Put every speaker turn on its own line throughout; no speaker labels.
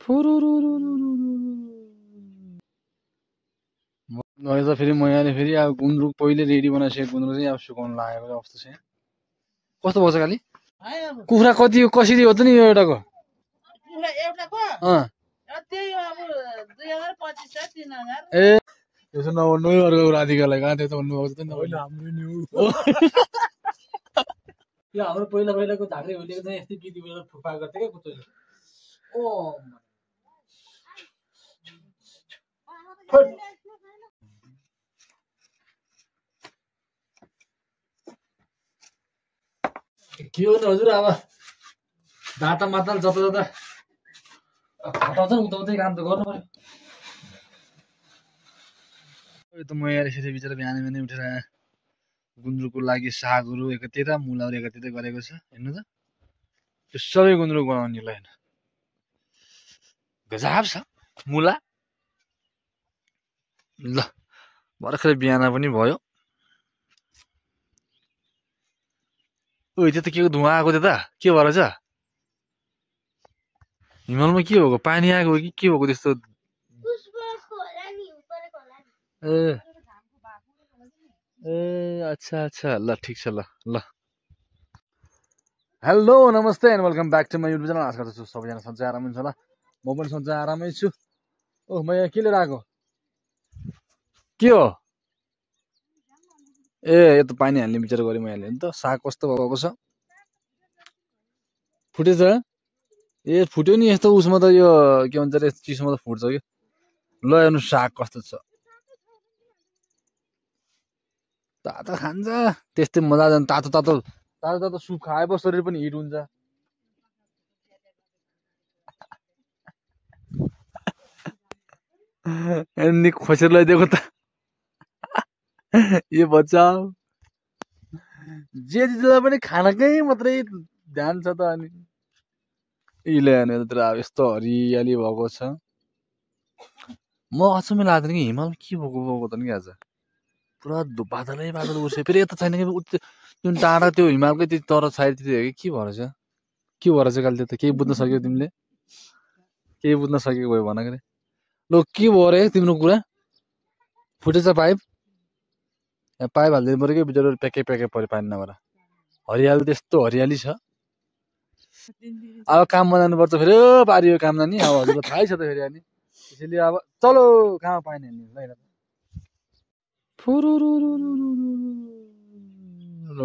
अहिले त फेरि म यहाँले फेरि अब गुन्द्रुक पहिले रेडी बनाइसकेँ गुन्द्रुक चाहिँ अब सुकाउन लागेको अवस्था छ। कस्तो भएको छ खालि कुखुरा कति कसरी हो त नि यो एउटाको ए त्यसो नभन्नु अर्को कुरा अधिकारलाई कहाँ त्यो त भन्नुभएको छ नि यो हाम्रो पहिलाको झाक्रे हुलेको चाहिँ यस्तै बिति बेला फुक्पा गर्थ्यो क्या कुचोले ओ के हो हजुर अब दाता माताल जता जता हटाउँछ उताउँदै काम त गर्नु पर्यो। यो त म यहाँ यसरी बिचरा बिहान बिहानै उठेर गुन्द्रुकको लागि सागहरू एकातिर मुलाहरू एकातिर गरेको छ हेर्नु त त्यो सबै गुन्द्रुक बनाउनेलाई होइन गजब छ मुला ल भर्खरै बिहान पनि भयो। ओ त्यो त के को धुवा आएको त्यो त के भएर छ हिमालमा के भएको पानी आएको हो कि के भएको त्यस्तो ए ए अच्छा अच्छा ल ठिक छ ल ल हेलो नमस्ते and welcome back to my YouTube channel. आशा गर्छु सबैजना सधैँ आरामै हुन्छ होला म पनि सधैँ आरामै छु। ओ म यहाँ के लिएर आएको के हो ए यो त पानी हाल्ने विचार गरेँ मैले नि त साग कस्तो भएको छ फुटेछ ए फुट्यो नि यस्तो उसमा त यो के भन्छ अरे चिसोमा त फुट्छ कि ल हेर्नु साग कस्तो छ तातो खान्छ त्यस्तै मजा जान्छ तातो तातो तातो तातो सुप खाए पो शरीर पनि हिट हुन्छ। अनि खोसेर लगाइदिएको त यो बच्चा जे चिजलाई पनि खानाकै मात्रै ध्यान छ त अनि इले हेर्नु त अब यस्तो हरियाली भएको छ। म अचम्मै लाग्दैन कि हिमाल के भएको त नि आज पुरा बादलै बादल उड्छ फेरि यता छैन कि जुन टाढा त्यो हिमालकै त्यो तर साइडतिर हो कि के भएर छ काले त केही बुझ्न सक्यौ तिमीले केही बुझ्न सकेको भयो भन के ल के भयो रे तिम्रो कुरा फुटेछ पाइप पाइप हालिदिनु पऱ्यो कि बिचरा प्याकै प्याकै पऱ्यो पानी नभएर हरियाली त्यस्तो हरियाली छ। अब काम बनाउनु पर्छ फेरि पारियो काम नानी अब हजुरलाई थाहै छ त फेरि अनि त्यसैले अब चलो कहाँ पानी हाल्ने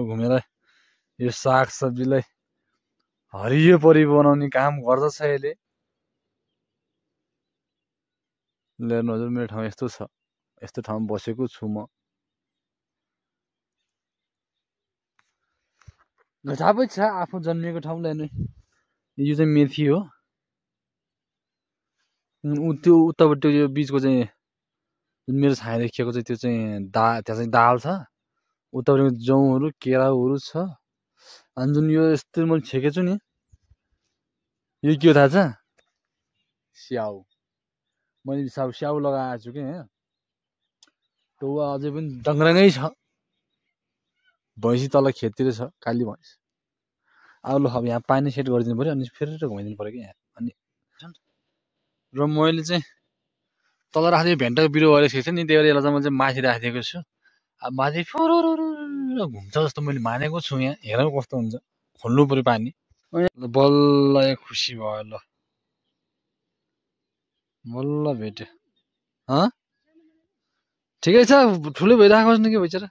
घुमेर यो साग सब्जीलाई हरियो परि बनाउने काम गर्दछ यसले। हेर्नु हजुर मेरो ठाउँ यस्तो छ यस्तो ठाउँमा बसेको छु म गजबै छ आफू जन्मिएको ठाउँलाई नै यो चाहिँ मेथी हो त्यो उतापट्टि यो बिचको चाहिँ जुन मेरो छाया देखिएको चाहिँ त्यो चाहिँ त्यहाँ चाहिँ दाल छ उतापट्टि जौहरू केराउहरू छ अनि जुन यो यस्तो मैले छेकेको छु नि यो के हो थाहा छ स्याउ मैले स्याउ लगाएको छु कि टौवा अझै पनि डङ्ग्राङै छ भैँसी तल खेततिर छ काली भैँस अब ल अब यहाँ पानी सेट गरिदिनु पऱ्यो अनि फेरि घुमाइदिनु पऱ्यो कि यहाँ अनि र मैले चाहिँ तल राखिदिएको भेन्टाको बिरुवा गरेको थिएँ नि त्यही भएर यसलाई चाहिँ मैले माथि राखिदिएको छु अब माथि घुम्छ जस्तो मैले मानेको छु यहाँ हेरौँ कस्तो हुन्छ खोल्नु पऱ्यो पानी बल्ल खुसी भयो ल बल्ल भेट्यो ठिकै छ ठुलै भइरहेको छ नि कि बिचरा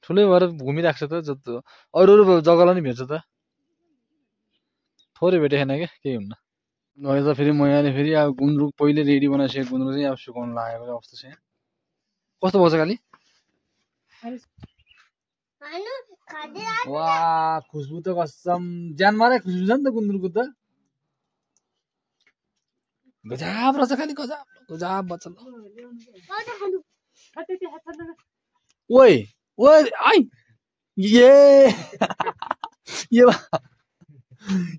ठुलै भएर घुमिरहेको छ त जस्तो अरू जग्गालाई नि भेट्छ त थोरै भेटेको छैन क्या केही हुन्न। अहिले त फेरि म यहाँले फेरि अब गुन्द्रुक पहिले रेडी बनाइसकेँ गुन्द्रुक चाहिँ अब सुकाउन लागेको अवस्था छ। कस्तो भएको छ खालि वा खुसबु त कसम ज्यान मारे खुसबु छ नि त गुन्द्रुकको त गजब रहेछ खालि गजब गजब बच्चा ओइ ओइ आई ये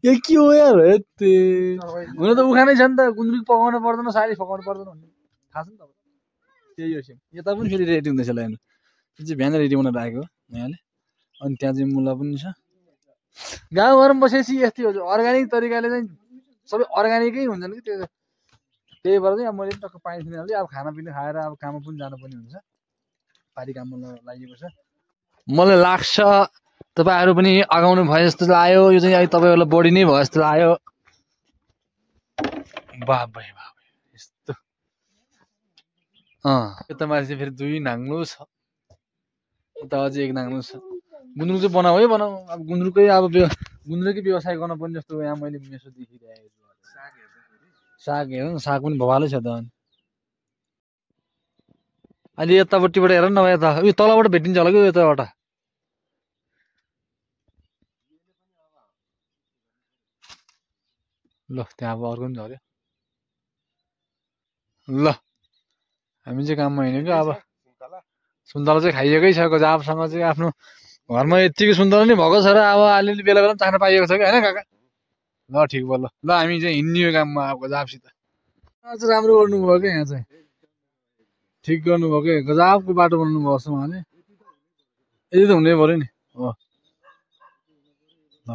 ये के हो यार यति हुन त उखानै छ नि त गुन्द्रुक पकाउनु पर्दैन सारी पकाउनु पर्दैन भन्ने थाहा छ नि त त्यही हो सेम यता पनि फेरि रेडी हुँदैछ ल हेर्नु त्यो चाहिँ बिहान रेडी बनाएर राखेको यहाँले अनि त्यहाँ चाहिँ मुला पनि छ। गाउँघरमा बसेपछि यस्तै हो अर्ग्यानिक तरिकाले चाहिँ सबै अर्ग्यानिकै हुन्छन् कि त्यो त्यही भएर चाहिँ अब मैले टक्क पानी थिइनँ अब खानापिना खाएर अब काममा पनि जानुपर्ने हुन्छ पारी काममा लागिएको छ मलाई लाग्छ तपाईहरु पनि अगाउनु भयो जस्तो लाग्यो यो चाहिँ तपाईहरुलाई बढी नै भयो जस्तो लाग्यो बाबै बाबै यस्तो यता माथि फेरि दुई नाङ्लो छ उता अझै एक नाङ्लो छ गुन्द्रुक चाहिँ बनाऊ है बनाऊ अब गुन्द्रुकै अब गुन्द्रुकै व्यवसाय गर्न पर्ने जस्तो यहाँ मैले मेसो देखिरहेको छु साग हेर न साग पनि भवालै छ त अहिले यतापट्टिबाट हेर न यता उयो तलबाट भेटिन्छ होला कि यताबाट ल त्यहाँ अब अर्को पनि झऱ्यो ल हामी चाहिँ काममा हिँडेको अब सुन्तला चाहिँ खाइएकै छ गजाबसँग चाहिँ आफ्नो घरमा यतिकै सुन्तला नै भएको छ र अब अलिअलि बेला बेला चाख्न पाइएको छ कि होइन काका ल ठिक भयो ल हामी चाहिँ हिँड्ने यो काममा अब गजाबसित आज राम्रो गर्नुभयो क्या यहाँ चाहिँ ठिक गर्नुभयो कि गजाबको बाटो बनाउनु भएको छ उहाँले यति त हुनै पर्यो नि हो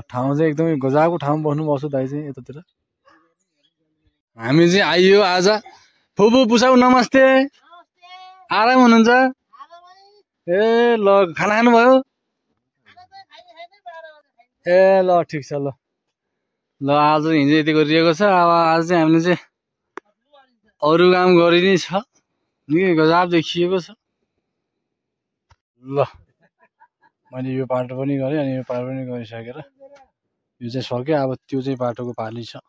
ठाउँ चाहिँ एकदमै गजाबको ठाउँमा बस्नु भएको छ दाइ चाहिँ यतातिर हामी चाहिँ आइयो आज फुपू पुसाउ नमस्ते आराम हुनुहुन्छ ए ल खाना खानुभयो ए ल ठिक छ ल ल आज हिजो यति गरिएको छ अब आज चाहिँ हामीले चाहिँ अरू काम गरि नै छ निकै गजाब देखिएको छ ल मैले यो बाटो पनि गरेँ अनि यो पार पनि गरिसकेर यो चाहिँ सक्यो अब त्यो चाहिँ बाटोको पाली छ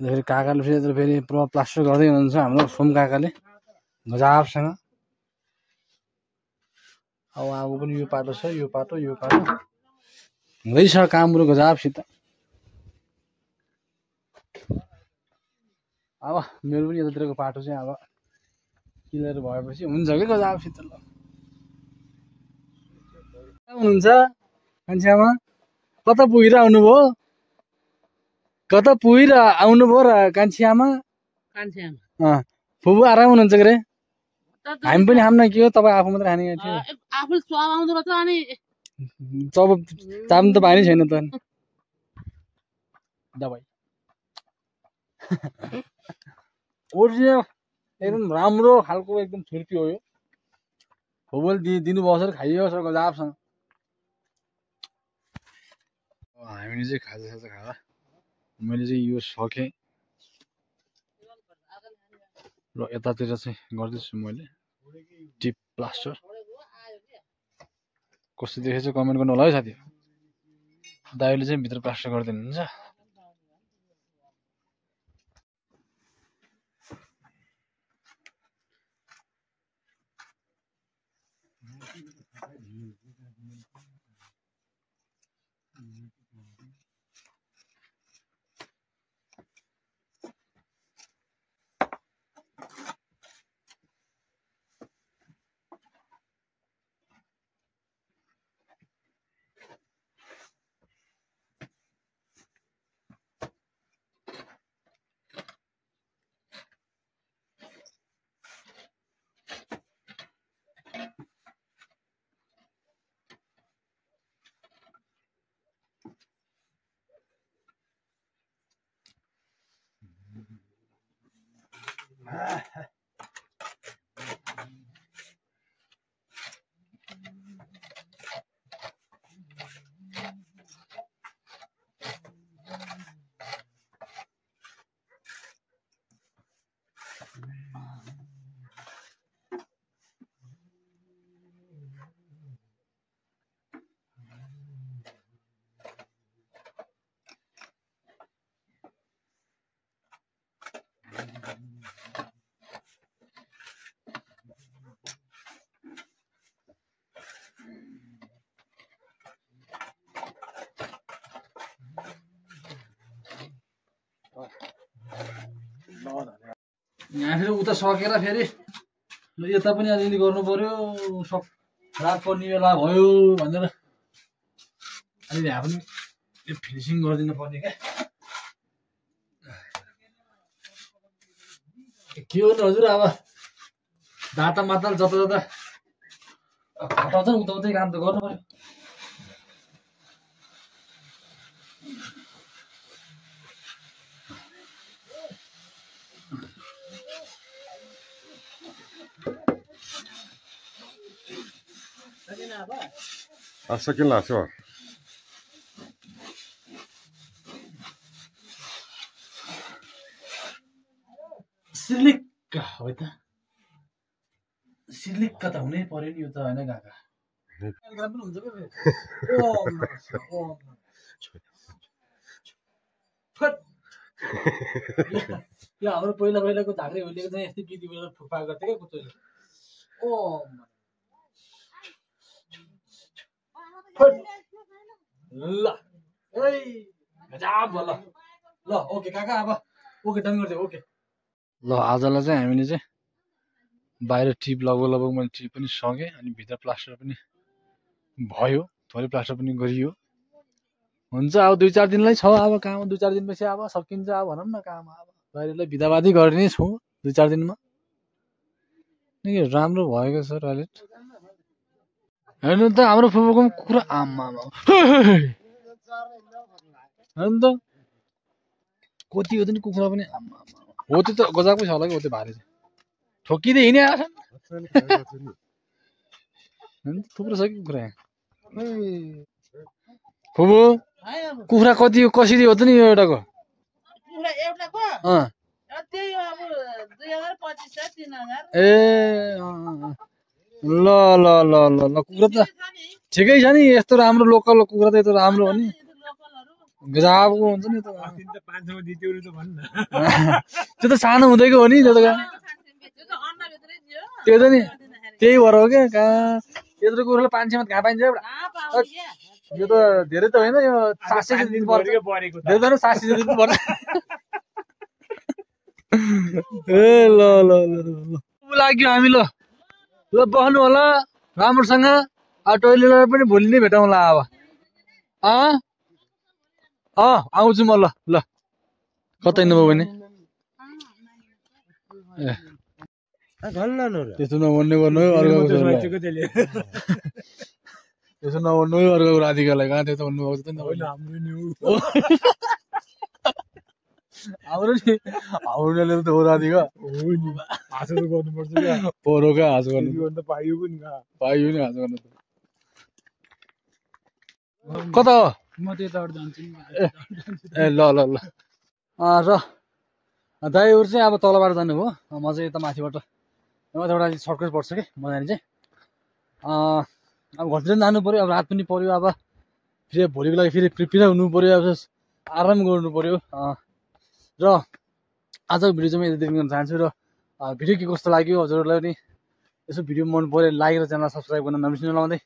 फेरि काकाले फेरि पुरा प्लास्टर गर्दै हुनुहुन्छ हाम्रो सोम काकाले गजाबसँग अब आगो पनि यो पाटो छ यो पाटो हुँदैछ कामहरू गजाबसित अब मेरो पनि यतातिरको पाटो चाहिँ अब क्लियर भएपछि हुन्छ कि गजाबसित ल हुनुहुन्छ मान्छेमा कता पुगेर आउनुभयो र कान्छी आमा फुपू आराम हुनुहुन्छ के अरे हामी पनि खाम न के हो तपाईँ आफू मात्रै खाने थियो चब चाप्नु त पाएनै छैन त दबाई ओरिजिनल एकदम राम्रो खालको एकदम छुर्पी हो यो फुपूले दिनुभएको छ र खाइयो छ गजाबसँग हामीले चाहिँ खाजा खाँदा मैले चाहिँ यो सकेँ र यतातिर चाहिँ गर्दैछु मैले टिप प्लास्टर कस्तो देखेछ कमेन्ट गर्नु होला है साथी दाइले चाहिँ भित्र प्लास्टर गरिदिनु हुन्छ यहाँ फेरि उता सकेर फेरि यता पनि अलिअलि गर्नु पर्यो सब रात पर्ने बेला भयो भनेर अलि यहाँ पनि फिनिसिङ गरिदिनु पर्ने क्या के गर्नु हजुर अब दाता माताल जता जता हटाउँछ उता उतै काम त गर्नु पर्यो
सकिन लाग्छ
सिर्लिक्क हो त सिर्लिक्क त हुनै पर्यो नि यो त होइन काका पनि हुन्छ क्या हाम्रो पहिलाको झाँक्री होलीको चाहिँ यस्तै बिदी बेला फुक्पा गर्थ्यो क्या कुचोले ल गजब ल ल ओके काका अब ओके डन गरिदियो ओके ल आजलाई चाहिँ हामीले चाहिँ बाहिर टिप लगभग मैले टिप पनि सकेँ अनि भित्र प्लास्टर पनि भयो थोरै प्लास्टर पनि गरियो हुन्छ अब 2-4 दिनलाई छ अब काम 2-4 दिनपछि अब सकिन्छ अब भनौँ न काम अब बाहिरलाई बिदाबादी गर्ने छु 2-4 दिनमा निकै राम्रो भएको छ टयलेट हेर्नु त हाम्रो फुपूको कुरा आम्मा हेर्नु त कति हो त नि कुखुरा पनि आम्मा हो त्यो त गजाकै छ होला कि हो त्यो भारी चाहिँ ठोकिँदै हिँडिआएको छ थुप्रो छ कि कुखुरा फुपू कुखुरा कति कसरी हो त नि यो एउटाको ए ल ल ल ल ल कुखुरा त ठिकै छ नि यस्तो राम्रो लोकल कुखुरा त यस्तो राम्रो हो नि गजबको हुन्छ नि त्यो त सानो हुँदैको हो नि त्यो त नि त्यही भएर हो क्या कहाँ यत्रो कुखुराले 500 मा घा पाइन्छ यो त धेरै त होइन यो 700 दिनुपर्छ धेरै त 700 दिनुपर्छ ए ल ल ल लाग्यो हामी ल ल बस्नु होला राम्रोसँग अब टोइलेटलाई पनि भोलि नै भेटौँला अब आउँछु म ल ल कतै नभयो भने त्यसो नभन्ने गर्नु है अर्को त्यसो नभन्नु है अर्को राधिकालाई कहाँ त्यसो भन्नुभएको त हाम्रो नि हाउनेले त हो राधिका हाँसो त गर्नुपर्छ पोरो क्या हाँसो गर्नु पाइयो नि हाँसो गर्नु कता हो म त्यताबाट जान्छु ए ल ल ल र दाइहरू चाहिँ अब तलबाट जानुभयो म चाहिँ यता माथिबाट एउटा सर्टकट पर्छ कि म जाने चाहिँ अब घरतिर जानु पर्यो अब रात पनि पर्यो अब फेरि भोलिको लागि फेरि प्रिपेयर हुनु पर्यो अब आराम गर्नु पर्यो र आजको भिडियो चाहिँ म यति गर्न चाहन्छु र भिडियो के कस्तो लाग्यो हजुरहरूलाई पनि यसो भिडियो मन पर्यो लाइक र च्यानल सब्सक्राइब गर्न नबिर्सिनु लाउँदै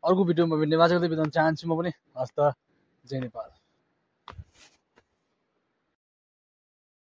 अर्को भिडियोमा भेट्ने बाचा गर्दै बिताउन चाहन्छु म पनि हस्त जय नेपाल।